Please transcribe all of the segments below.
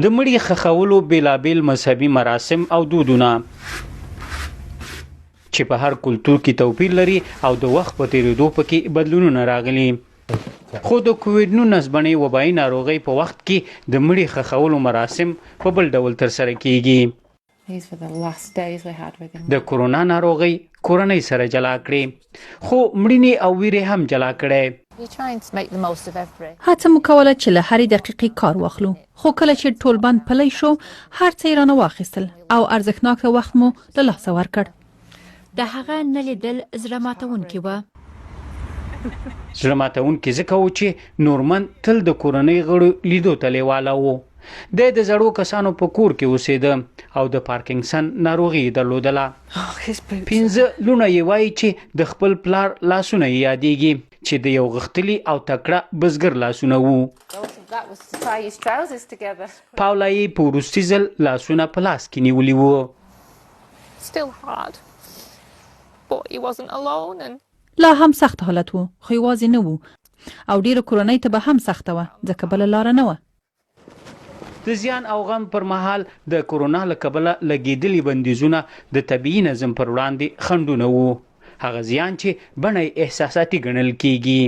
د مړي ښخولو بېلابېل مذهبي مراسم او دودونه چې په هر کلتور کې توپیر لري او د وخت په تېرېدو پکې بدلونونه راغلي. خو د کوویډ 19 بڼې وبایي ناروغۍ په وخت کې د مړي ښخولو مراسم په بل ډول ترسره کېږي. د کورونا ناروغۍ کورنۍ سره جلا کړې، خو مړینې او ویرې هم جلا کړی. هڅه مو کوله چې له هرې دقیقې کار واخلو، خو کله چې ټولبند پلی شو، هر څه یې رانه واخیستل او ارزښتناک وخت مو له لاسه ورکړ. د هغه نه لیدل زړه ماتونکي وه. زړه ماتونکي ځکه و چې نورمن تل د کورنۍ غړو لیدو ته لیواله و. دی د زړو کسانو په کور کې اوسېده او د پارکینسن ناروغي یې درلودله. پنځه لوڼه یې وايي چې د خپل پلار لاسونه یې یادېږي چې د یو غښتلي او تکړه بزګر لاسونه وو. پاولا یې په وروستي ځل لاسونه په لاس کې نیولي وو. لا هم سخت حالت و، خو یوازې نه و او ډېرو کورنۍ ته به هم سخته وه، ځکه بله لاره نه وه. د زیان او غم پر مهال د کورونا له کبله لګېدلي بندیزونه د طبیعي نظم پر وړاندې خنډونه وو، هغه زیان چې بڼه یې احساساتي ګڼل کېږي.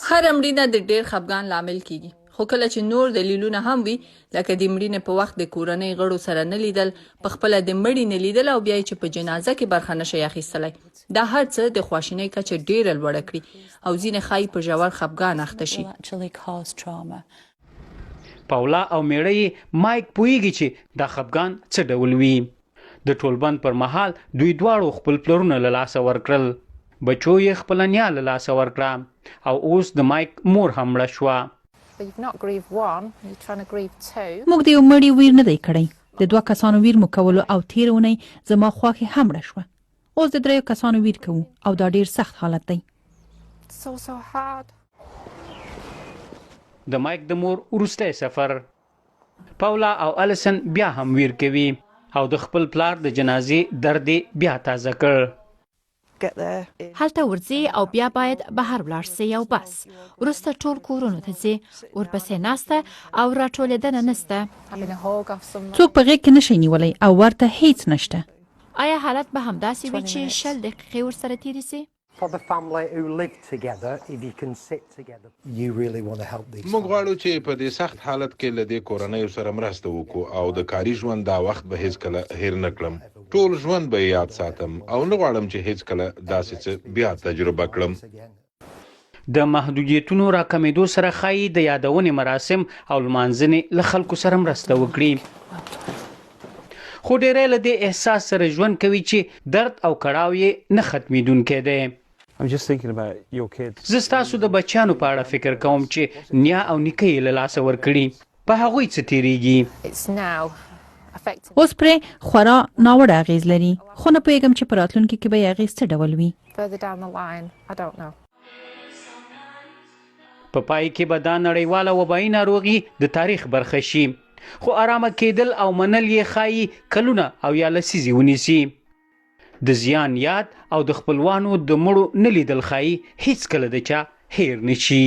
هره مړینه د ډېر خپګان لامل کېږي، خو کله چې نور دلیلونه هم وي، لکه د مړینې په وخت د کورنۍ غړو سره نه لیدل، په خپله د مړي نه لیدل او بیا یې چې په جنازه کې برخه نه شئ اخیستلای، دا هر څه د خواشینۍ کچه ډېره لوړه کړي او ځینې ښايي په ژور خپګان اخته شي. پاولا او مېړه یې مایک پوهېږي چې دا خپګان څه ډول وي. د ټولبند پر مهال دوی دواړو خپل پلرونه له لاسه ورکړل. بچو یې خپله نیا له لاسه ورکړه او اوس د مایک مور هم مړه شوه. موږ د یو مړي ویر نه دی کړی، د دوه کسانو ویر مو کولو او تېره اونۍ زما خواښې هم مړه شوه. اوس د دریو کسانو ویر کوو او دا ډېر سخت حالت دی. د مایک د مور وروستی سفر. پاولا او الیسن بیا هم ویر کوي او د خپل پلار د جنازې درد یې بیا تازه کړ. هلته ورځې او بیا باید بهر ولاړ سې او بس. وروسته ټول کورونو ته ځي. ورپسې ناسته او راټولېدنه نشته. څوک په غېږ کې نه شئ نیولی او ورته هېڅ نشته. ایا حالت به همداسې وي چې 20 دقیقې ورسره تېرې شي؟ موږ غواړو چې په دې سخت حالت کې له دې کورنیو سره مرسته وکړو او د کاري ژوند دا وخت به هېڅکله هېر نه کړم. ټول ژوند به یې یاد ساتم او نه غواړم چې هېڅکله داسې څه بیا تجربه کړم. د محدودیتونو راکمېدو سره ښايي د یادونې مراسم او لمانځنې له خلکو سره مرسته وکړي. خو ډېری له دې احساس سره ژوند کوي چې درد او کړاو یې نه ختمېدونکی دی. زه ستاسو د بچیانو په اړه فکر کوم چې نیا او نیکه یې له لاسه ورکړي. په هغوی څه تېرېږي؟ اوس پرې خورا ناوړه اغېز لري، خو نه پوهېږم چې په راتلونکي کې به یې اغېز څه ډول وي. په پای کې به دا نړیواله وبایي ناروغي د تاریخ برخه شي، خو ارامه کېدل او منل یې ښايي کلونه او یا لسیزې ونیسي. د زیان یاد او د خپلوانو د مړو نه لیدل ښايي هیڅکله د چا هېر نه شي.